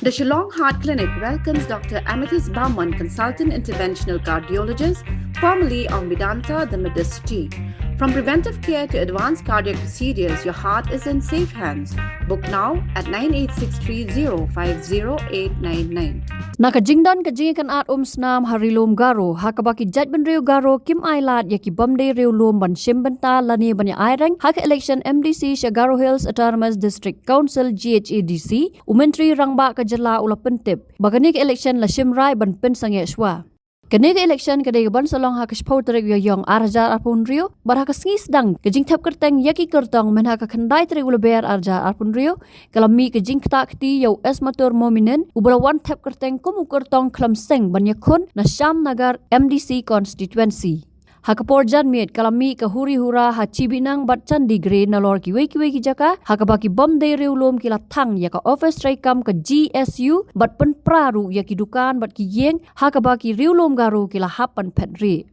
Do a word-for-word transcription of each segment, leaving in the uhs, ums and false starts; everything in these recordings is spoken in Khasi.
The Shillong Heart Clinic welcomes Doctor Amethyst Barman, Consultant Interventional Cardiologist, formerly of Medanta, the Medicity. From preventive care to advanced cardiac procedures, your heart is in safe hands. Book now at nine eight six three zero five zero eight nine nine. Na ka jingdon ka jingïakynad umsnam ha Ri Lum Garo, ha kaba ki jaitbynriew Garo kim ailad ïa ki bym dei riewlum ban shim bynta lane ban ïa aireng ha ka election M D C sha Garo Hills Autonomous District Council, G H A D C, u Myntri Rangbah ka jylla u la pyntip ba kane ka election la shim rai ban pynsangeh shuwa. Kane ka election ka dei kaban sa long ha ka shiphew tarik u Ïaïong ar hajar arphew hynriew, bad ha ka sngi sdang ka jingthep kyrteng ïa ki kyrtong, mynha ka khyndai tarik u Lber ar hajar arphew hynriew ka la mih ka jingktah kti ïa u Esmatur Mominin, uba la wan thep kyrteng kum u kyrtong khlem seng ban ïakhun na Shyamnagar M D C constituency. Ha ka por janmiet ka la mih ka huri hura ha Chibinang bad Chandigarh nalor kiwei kiwei ki jaka, ha kaba ki bym dei riewlum ki la thang ïa ka ophis treikam ka G S U bad pynpra ruh ïa ki dukan bad ki ïing, ha kaba ki riewlum Garo ki la hap ban phet rieh.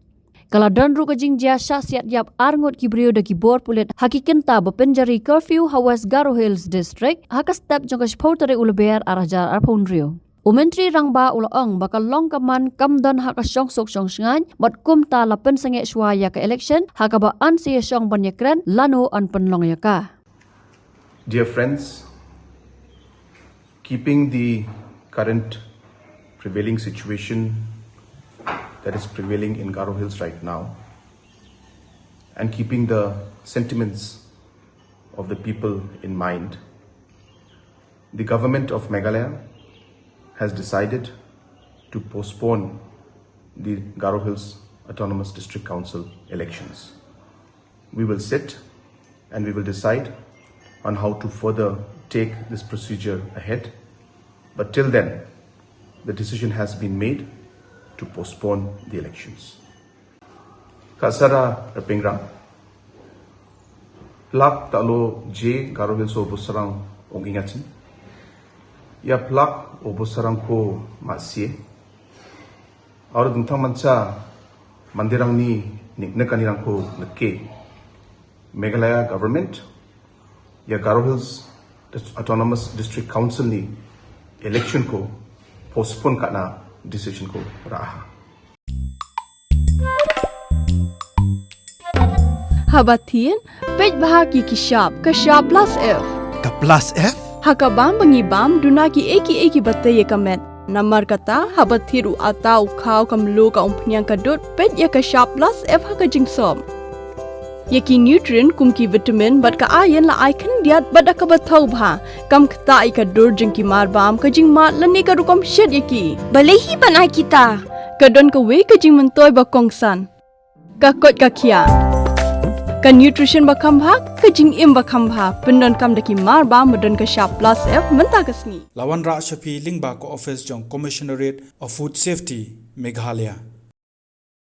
Ka la don ruh ka jingjia shah siat ïap ar ngut ki briew da ki bor pulit ha ki kynta ba pynjari curfew ha West Garo Hills District, ha ka step jong ka shiphew tarik u Lber ar hajar arphew hynriew. U Myntri Rangbah u la ong ba ka long ka man kam don ha ka shongsuk shongshngaiñ, bad kumta la pynsangeh shuwa ïa ka election, ha kaba yn sa ïashong ban ïakren lano yn pynlong ïa ka. Dear friends, keeping the current prevailing situation that is prevailing in Garo Hills right now, and keeping the sentiments of the people in mind, the government of Meghalaya has decided to postpone the Garo Hills Autonomous District Council elections. We will sit and we will decide on how to further take this procedure ahead. But till then, the decision has been made to postpone the elections. Ka Sara Rapingrang, plak ta lo je Garo Hills o busarang ong ingatin. Ya plak o busarang ko masie. Aur dungthang mancha mandirang ni nik nekanirang ko neke. Meghalaya government ya Garo Hills Autonomous District Council ni election ko postpone katna decision ko raha. Haba thied, peit bha ki ki shap, ka shap plus F. Ka plus F? Ha ka bam ba ngi bam, duna ki ei ki ei ki ba tei ïa ka met. Namar kata, haba thied u ata, u khaw, ka mluh, ka umphniang, ka dud, peit ïa ka shap plus F ha ka jingsop. Ïa ki nutrient kum ki vitamin bad ka iron la ai khyndiat bad da kaba thaw bha. Kam ktah ïa ka dur jong ki mar bam, ka jingmad lane ka rukom shet ïa ki. Balei hi ban ai kita? Ka don kawei ka jingmyntoi ba kongsan. Ka koit ka khiah. Ka nutrition ba kham bha, ka jingim ba kham bha. Pyndonkam da ki mar bam ba don ka shap plus F mynta ka sngi. La wanrah sha phi lyngba ka office jong Commissionerate of Food Safety, Meghalaya.